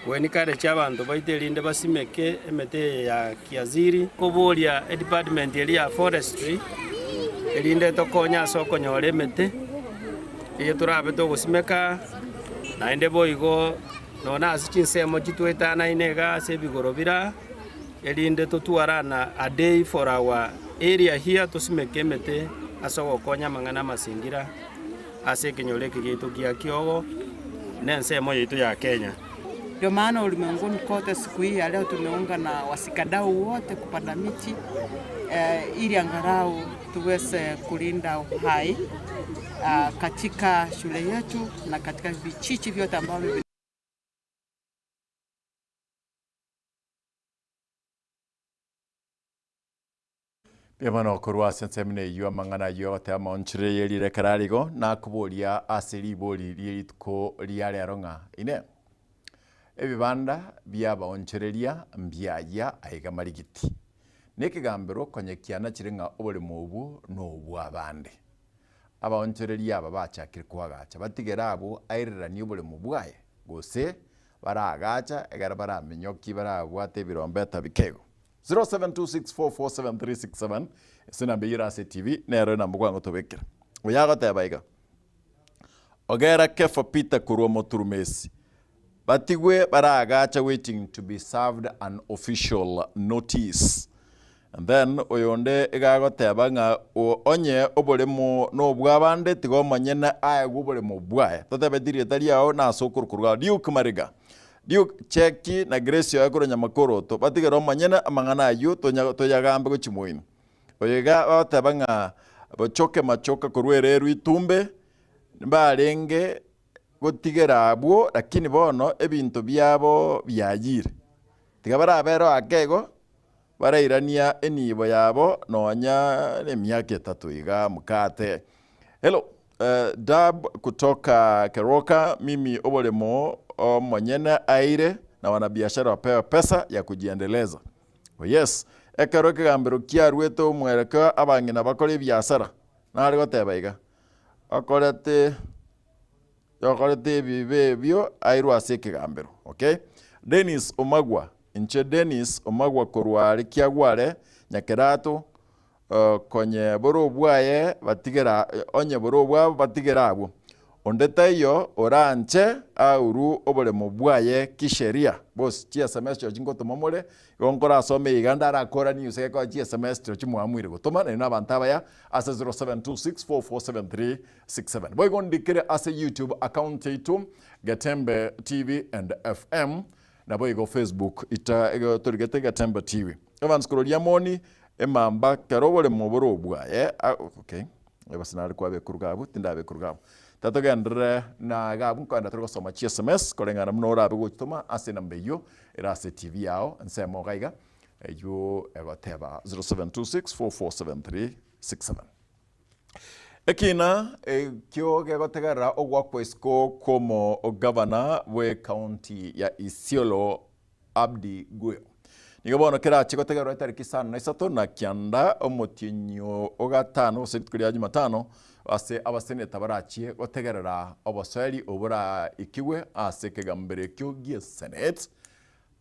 koencourage abanto baito erinde basimeke emete eye ya kiasili. Koboria edepartment eria ya forestry erinde etokonye ase okonyora emete eye torabe togosimeka, naende boigo nonya ase chinsemo chitwetanaine iga ase ebigoro bire aa, erinde totwarana a day for our area here tosimeke emete ase ogokonya amang'ana amasingira ase ekenyoro eke giaito gia Kiogo na ensemo yaito ya Kenya. Ndio maana ulimwenguni kote siku hii ya leo tumeunga na wasikadau wote kupanda miti eh, ili angalau tuweze kulinda uhai ah, katika shule yetu na katika vijiji vyote ambavyo Mbuya mono korwa ase ensemo eyio amang'ana ayio agoteba amaonchorero ye rireka rarigo, nakoboria ase ribori rie rituko ria rero ng'a Inee! Ebibanda bi'abaonchoreria mbiayia aiga marigiti? Nekegambero konya kianachire ng'a oboremo obwo nobw'abande. Abaonchoreria aba bachakire koagacha, batigere abwo aireranie oboremo bwaye, gose baraagacha ekero baraminyokie barabwate ebirombeta bikego. 0726447367 ase enamba eyio ere ase etibi nero enamba okwango tobekera. Oyo agoteba iga, Ogera Kefa Peter korwa Moturumesi, batigwe baraagacha waiting to be served an official notice. And then oyonde iga agoteba ng'a onye oboremo nobwabande tiga omonyene aegwe oboremo bwaye. Totebeti rieta riao na ase okorukorwa Duke Mariga. Duke Cheki na Grace oye korwa Nyamakoroto batigere omonyene amang'ana ayio tonya toyagambe gochia moino. Oyo iga bagoteba ng'a bochoke machoka korwa ereru itumbe mbarenge gotigera abwo lakini bono ebinto biabo biayire. Tiga barabere ake igo barairania enibo yabo nonya nemiaka etato iga mokate. Hello Dab kutoka Keroka mimi oboremo omonyene aire na wanabiashara wapewe pesa ya kujiendeleza. Oh yes, ekero ekegambero kiaruete omwerekeo abang'ina bakore ebiasara nare goteba iga, okorete Yokorete ebibe ebio airwe ase ekegambero. Okay? Dennis Omagwa, Inche Dennis Omagwa korwa are Kiagware, Nyakerato, konye bore obwaye batigera onye bore obwabo batigere abwo. Onde taiyo oranche auru oboremo bwaye kisheria. Boss, chi sms chirochio ngotoma more, igo nkorasome iga ndarakora news gekoa chi sms chirochio mwamuire gotoma, nainwe nabanto abaya ase 07264473 67. Boigo ndikere ase YouTube account yaito Getembe TV and FM naboigo Facebook ita torigete Getembe TV. Evans kororia moni emamba kero oboremo bore obwaye okay ebase nare kwabekoruga abwo tindabekoruga abwo. Tatogenderere na iga abwo nkoenda tore gosoma chi sms koreng'ana buna orabe gochitoma ase enamba eyio ere ase TV yao ensemo iga iga eyio egoteba 0726447367. Ekiina ekio gegotegerera ogoakwa isiko kw'omogavana bw'ekaunti ya Isiolo Abdi Guyo. Nigo bono kerache gotegererwa etariki isano na isato na kianda omotienyi o gatano gose rituko ria Jumatano ase abaseneta barachie gotegerera obosoeri obo boraikigwe ase ekegambero ekio gi'esenate.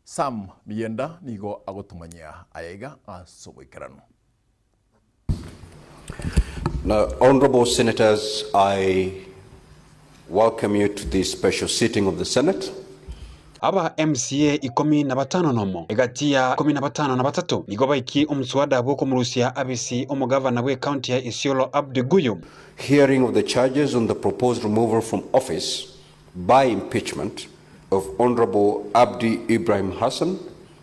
Sam Miyenda nigo agotomanyia aya iga ase oboikeranu. Now, Honorable Senators, I welcome you to this special sitting of the Senate. Aba MCA ikomi na batano nomo, egati ya ikomi na batano na batato, nigo baikie omoswada bw'okomorusia abisi omogavana bw'ecounty ya Isiolo Abdi Guyo. Hearing of the charges on the proposed removal from office by impeachment of Honorable Abdi Ibrahim Hassan,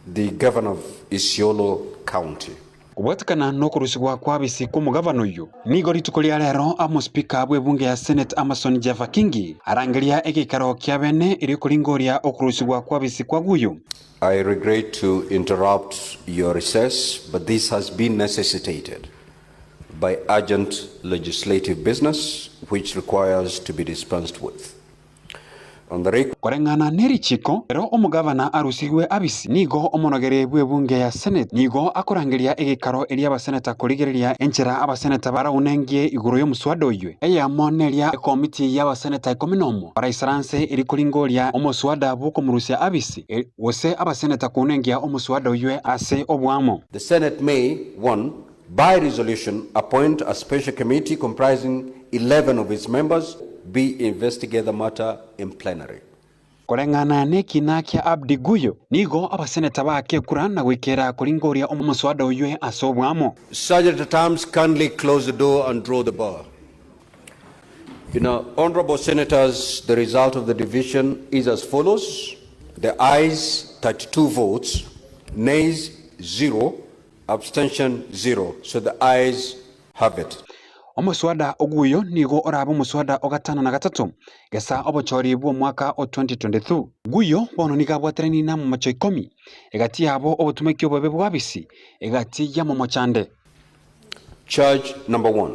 the Governor of Isiolo County. Kobwatekana nokorusigwa kwa abisi kw'omogavana oyio, nigo rituko ria rero omospeaker bw'ebunge ya Senate Amason Jaffa Kingi arangeria egeikaro kia bene erio koringoria okorusigwa kwa abisi kwa Guyo. I regret to interrupt your recess, but this has been necessitated by urgent legislative business which requires to be dispensed with. On the record. Koreng'ana nerichiko, ero omogavana arusigwe abisi, nigo omonogere bw'ebunge ya Senate nigo akorangeria egeikaro eria abaseneta korigereria enchera abaseneta baraunengie igoro y'omoswada oyio. Eyemo neria ekomiti y'abaseneta ikomi nomo baraisaranse eri koringoria omoswada bw'okomorusia abisi, gose abaseneta kounengia omoswada oyio ase oboamo. The Senate may, one. By resolution, appoint a special committee comprising 11 of its members, B. Investigate the matter in plenary. Koreng'ana nekina kia Abdi Guyo, nigo abaseneta baakekura na goikera koringoria omoswada oyio ase oboamo. Sergeant at Arms kindly close the door and draw the bar. You know, honorable senators, the result of the division is as follows. The ayes, 32 votes, nays, 0, abstention, 0. So the ayes have it. Omoswada oguyo nigo orabe omoswada o gatano na gatato gesa obochori bw'omwaka o 2022. Guyo bono nigo abwaterani namomocho ikomi egati yabo obotumeki obobe bw'abisi egati y'amomochande. Charge number 1,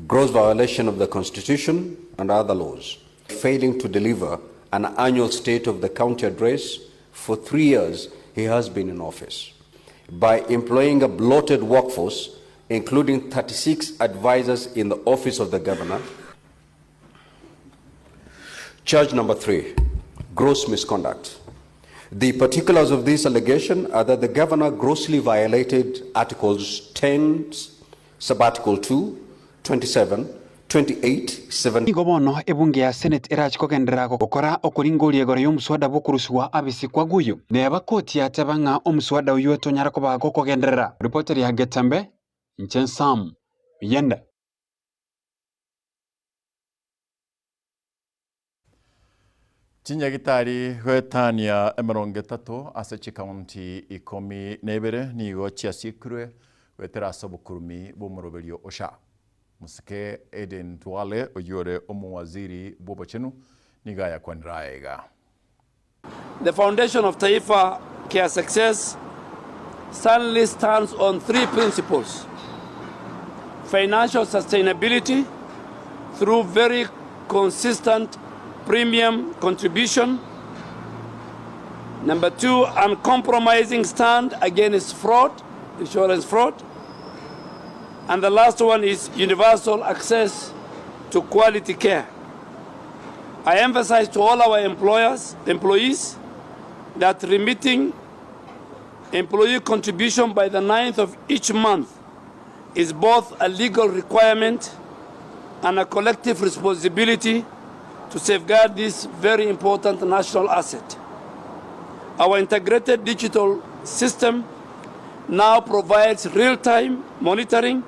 gross violation of the Constitution and other laws, failing to deliver an annual state of the county address for 3 years he has been in office, by employing a bloated workforce, including 36 advisors in the office of the governor. Charge number 3, gross misconduct. The particulars of this allegation are that the governor grossly violated Articles 10, Subarticle 2, 27, 28, 7. Nigo bono ebunge ya Senate erache kogenderera gokora okoringoria igoro y'omoswada bw'okorusigwa abisi kwa Guyo. Neba koti yateba ng'a omoswada oyio tonyara koba gokogenderera. Ripoti ya Getembe, inche Sam Miyende. Chinyagitari goetania emerongo etato ase chikaunti ikomi na ibere nigo chiasikirwe goetera ase obokurumi bw'omoroberio o SHA. Mosike Aden Duale oyio ore omowaziri bw'obochenu nigo ayakwanire aya iga. The foundation of Taifa Care success certainly stands on three principles. Financial sustainability through very consistent premium contribution. Number 2, uncompromising stand against fraud, insurance fraud. And the last one is universal access to quality care. I emphasize to all our employees, that remitting employee contribution by the 9th of each month is both a legal requirement and a collective responsibility to safeguard this very important national asset. Our integrated digital system now provides real-time monitoring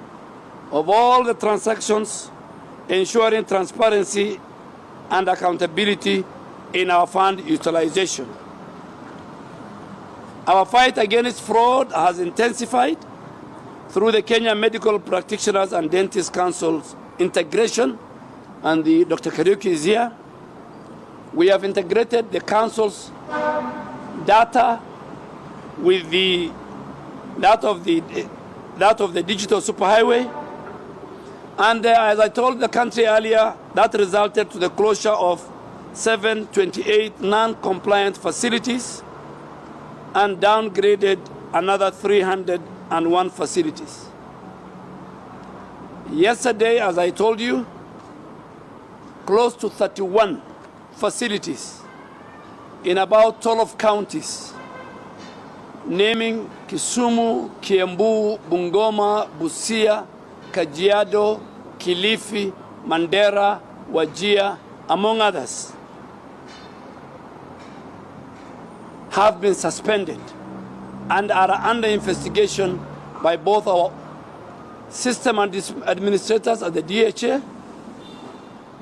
of all the transactions, ensuring transparency and accountability in our fund utilization. Our fight against fraud has intensified through the Kenya Medical Practitioners and Dentists Council's integration, and the Dr. Kariuki is here. We have integrated the council's data with that of the digital superhighway, and as I told the country earlier, that resulted to the closure of 728 non-compliant facilities and downgraded another 301 facilities. Yesterday, as I told you, close to 31 facilities in about 12 counties, naming Kisumu, Kiambu, Bungoma, Busia, Kajiado, Kilifi, Mandera, Wajir, among others, have been suspended and are under investigation by both our system administrators at the DHA,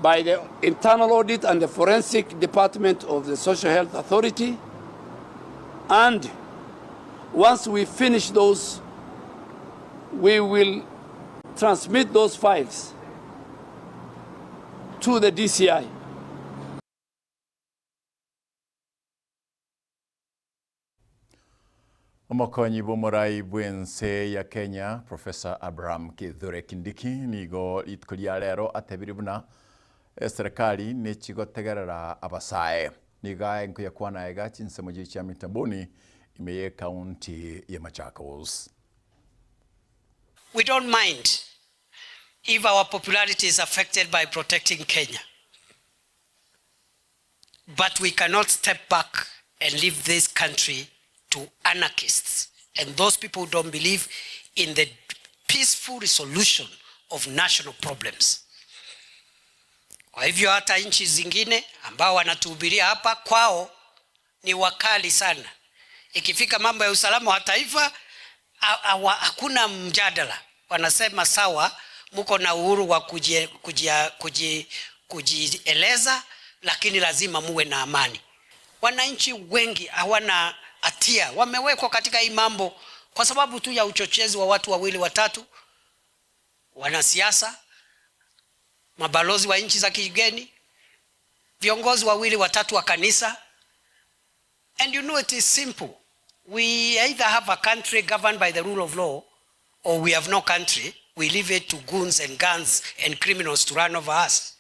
by the internal audit and the forensic department of the Social Health Authority. And once we finish those We will transmit those files to the DCI. Omokonyi bw'omorai bw'ense ya Kenya, Professor Abraham Kithure Kindiki nigo rituko ria rero atebire buna eserekari nechigotegerera abasae. Nigo aye nkoyakwana aiga chinsemo chia Mitaboni ime y'ecounty ya Machakos. We don't mind if our popularity is affected by protecting Kenya. But we cannot step back and leave this country to anarchists and those people who don't believe in the peaceful resolution of national problems. Kwa hivyo hata nchi zingine ambao wanatuhubiria hapa kwao ni wakali sana. Ikifika mambo ya usalama wa taifa hakuna mjadala, wanasema sawa, mko na uhuru wa kujieleza, lakini lazima muwe na amani. Wananchi wengi hawana hatia, wamewekwa katika hii mambo kwa sababu tu ya uchochezi wa watu wawili watatu, wanasiasa, mabalozi wa nchi za kigeni, viongozi wawili watatu wa kanisa. And you know it is simple. We either have a country governed by the rule of law or we have no country. We leave it to goons and guns and criminals to run over us.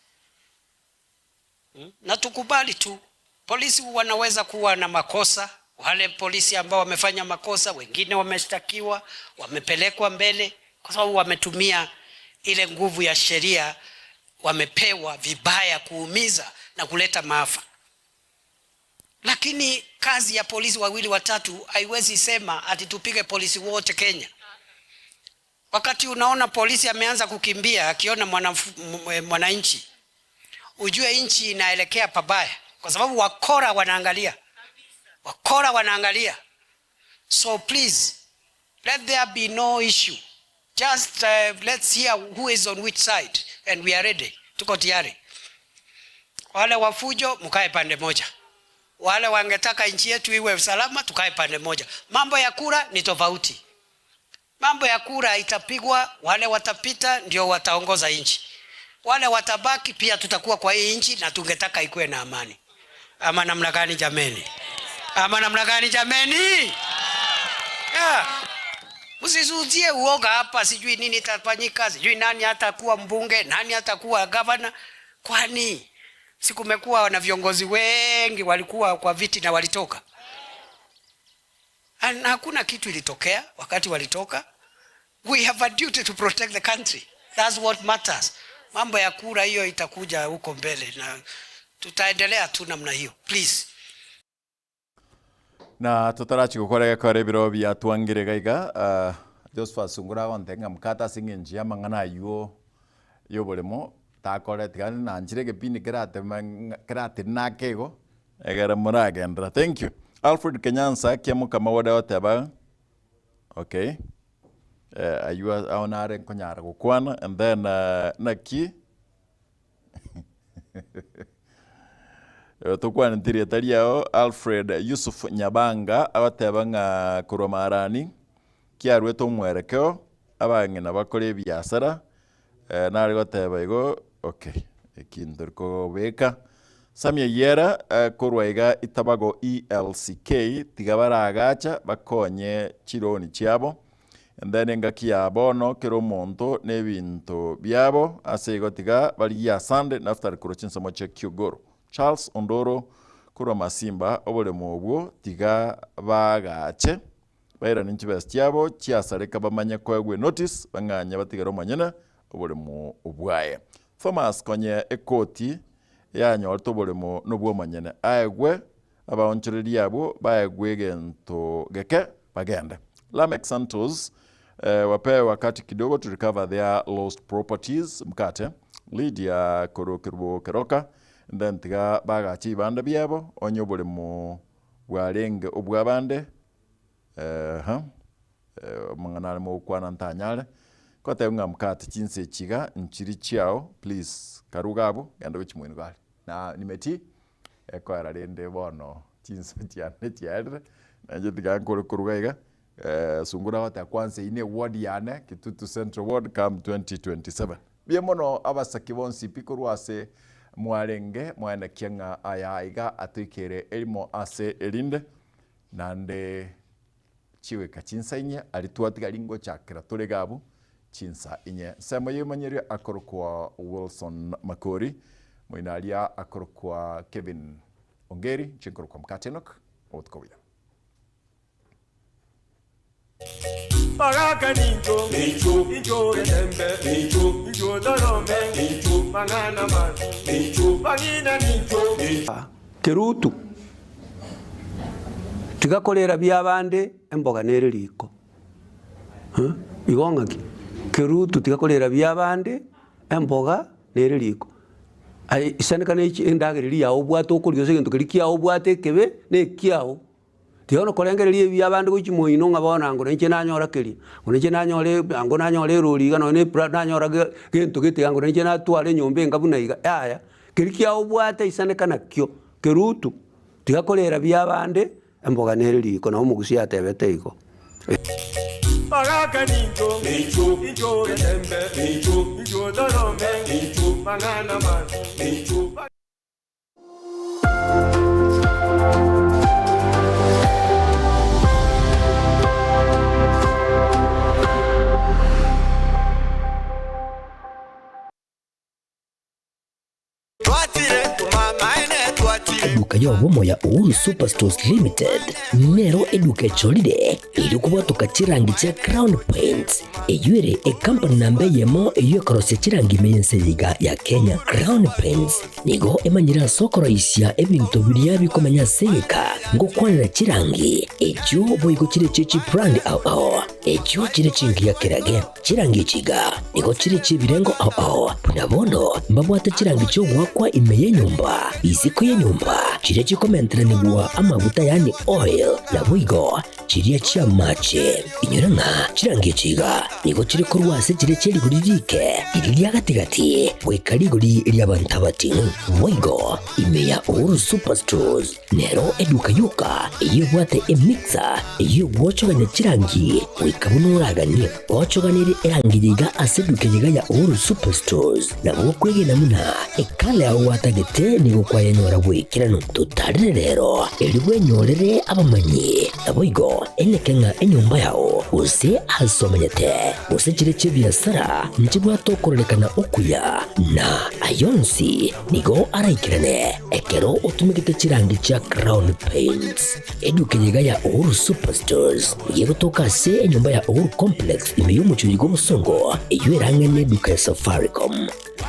Na tukubali tu, polisi wanaweza kuwa na makosa. Wale polisi ambao wamefanya makosa, wengine wameshtakiwa, wamepelekwa mbele kwa sababu wametumia ile nguvu ya sheria, wamepewa vibaya kuumiza na kuleta maafa. Lakini kazi ya polisi wawili watatu haiwezi sema ati tupige polisi wote Kenya. Wakati unaona polisi ameanza kukimbia akiona mwananchi, ujue nchi inaelekea pabaya, kwa sababu wakora wanaangalia, wakora wanaangalia. So please let there be no issue, just let's hear who is on which side and we are ready. Tuko tayari. Wale wafujo mkae pande moja, wale wangetaka nchi yetu iwe salama tukae pande moja. Mambo ya kura ni tofauti. Mambo ya kura itapigwa, wale watapita ndio wataongoza nchi, wale watabaki pia tutakuwa kwa hii nchi, na tungetaka ikuwe na amani. Ama namna gani jameni? Ama namna gani jameni? Yeah. Msisuzie uoga hapa, sijui nini itafanyika, sijui nani hatakuwa mbunge, nani hatakuwa gavana. Kwani si kumekuwa na viongozi wengi walikuwa kwa viti na walitoka, na hakuna kitu ilitokea wakati walitoka. We have a duty to protect the country. That's what matters. Mambo ya kura hiyo itakuja huko mbele na tutaendelea tu namna hiyo. Please. Na totarachi gokora gekora ebiro biatwangire gaiga Josephat Sungura agonte ng'a mokate ase eng'encho ya amang'ana aywo ya oboremo takore tiga nanchire egepindi keratema keratenene ake igo egere moragenderera. Thank you. Alfred Kenyansa kiamokama wade goteba okay aywo ao nare nkonyara gokwana and then naki tokwanete rieta riao Alfred Yusuf Nyabanga agoteba ng'a korwa marani kiarwete omwerekeo abang'ina bakore ebiasara nare goteba igo okay ekinto kobeka Samia Yera korwa iga itabago ELCK tiga baragacha bakonye chironi chiabo and then engaki ya bono kero omonto na ebinto biabo ase igo tiga barigie asande Naftali korwa chinsemo chia Kiogoro Charles Ondoro korwa Masimba oboremo obwo tiga bagache bairane chibesa chiabo chiasareka bamanye koegwa enotice bang'anye batigere omonyene oboremo obwaye. Thomas konye ekoti yanyorete oboremo na obwa omonyene aegwe abaonchoreria abwo baegwe egento geke bagende. Lameck Santos wapewe wakati kidogo to recover their lost properties mkate Lydia korwa Keroka and then tiga bagache ebibanda biabo onye oboremo bwarenge obwa abande amang'ana are mogokwana ntanyare goteba ng'a mkate chinsa echi iga nchiri chiao please karuga abwo genda gochia moino gari na nimeti ekoera rende bono chinsa chiane chiarire nainche tiga nkore koruga iga. Sungura agoteba kwanza eyio ne ward yane, Kitutu Central Ward come 2027. Mbuya mono abasaki bonsi pi korwa ase mwarenge mwaenekia ng'a aya aiga atoikeire erimo ase erinde, naende chigoika chinsa inye aria twatiga ringochakera tore iga abwo chinsa inye. Nsemo y'emanyerio akorokwa Wilson Makori, moino aria akorokwa Kevin Ongeri, inche nkorokwa Mkate Enock, obotuko obuya. Bagaka nincho, incho getembe, incho torome, mang'ana mabi, bang'ina nincho. Kerutu, tiga korera biabande emboga nere riko. Igo ng'aki? Kerutu tiga korera biabande emboga nere riko. Aye isaneka ne endagera eria yao obwate okoria gose egento keria kiao obwate ekebe na ekiao. Tiga bono korengereria ebi abande gochia moino ng'a bono ango nainche nanyora keria, ango nainche nanyora ango nanyora erori iga nonye na epra nanyora ge gento gete ango nainche natwara enyomba enga buna iga yaya, keria kiago obwate isaneka nakio, kerutu, tiga korera bia abande, emboga nere riko nabo omogusii atebete igo. Bagaka nincho, incho getembe, incho torome, mang'ana mabi. Eduka y'obomo ya Uhuru Superstores Limited nero eduka echorire erio kobwatoka chirangi chia Crown Paints eyio ere ekampani namba eyemo eyio ekorosia chirangi ime y'ense eye iga ya Kenya. Crown Paints Nigo emanyire ase okoroisia ebinto biria bikomenya ase egeka, ngokwanera chirangi, echio boigo chire chie chibrand ao ao, echio chire chingiya kerage. Chirangi echi iga nigo chire chi'ebirengo ao ao, buna bono mbabwate chirangi chi'ogoakwa ime y'enyomba, isiko y'enyomba, chiria chikomenteranigwa amaguta yaani oil, naboigo Chiria chi'amache. Inyora ng'a chirangi echi iga nigo chire korwa ase chiria chie rigori riike, riria ria gati-gati, goika rigori ri'abanto abating'u. Boigo, ime ya Uhuru Superstores nero eduka yoka eyio ebwate emixer eyio egwochogania chirangi goika buna oraganie. Gochoganerie erangi eye iga ase eduka eye iga ya Uhuru Superstores, nabo okwegena buna ekala yao gwatagete nigo kwayenyora bw'ekeranu. Totarire rero, erio bwenyorere abamanyi. Naboigo eneke ng'a enyomba yao, gose aase omenyete, gose chire chi'ebiasara, nchibwate okororekana okuya, na ay'onsi nigo araikerane ekero otumegete chirangi chia Crown Paints. Eduka eye iga ya Uhuru Superstores nigo egotoka ase enyomba ya Uhuru Complex ime y'omochie oyo bw'obosongo, eyio erang'e neduka ya Safaricom.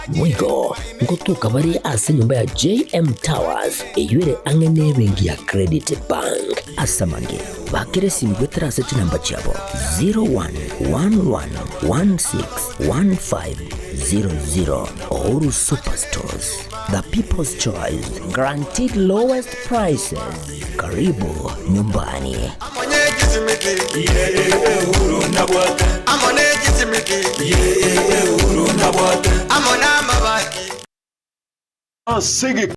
Boigo ngotoka bare ase enyomba ya JM Towers eyio ere ang'e nebenki ya Credit Bank. Ase amange, bakera esimi goetera ase chinamba chiabo 0111161500. Uhuru Superstores, the people's choice, guaranteed lowest prices. Karibu nyumbani. Ase.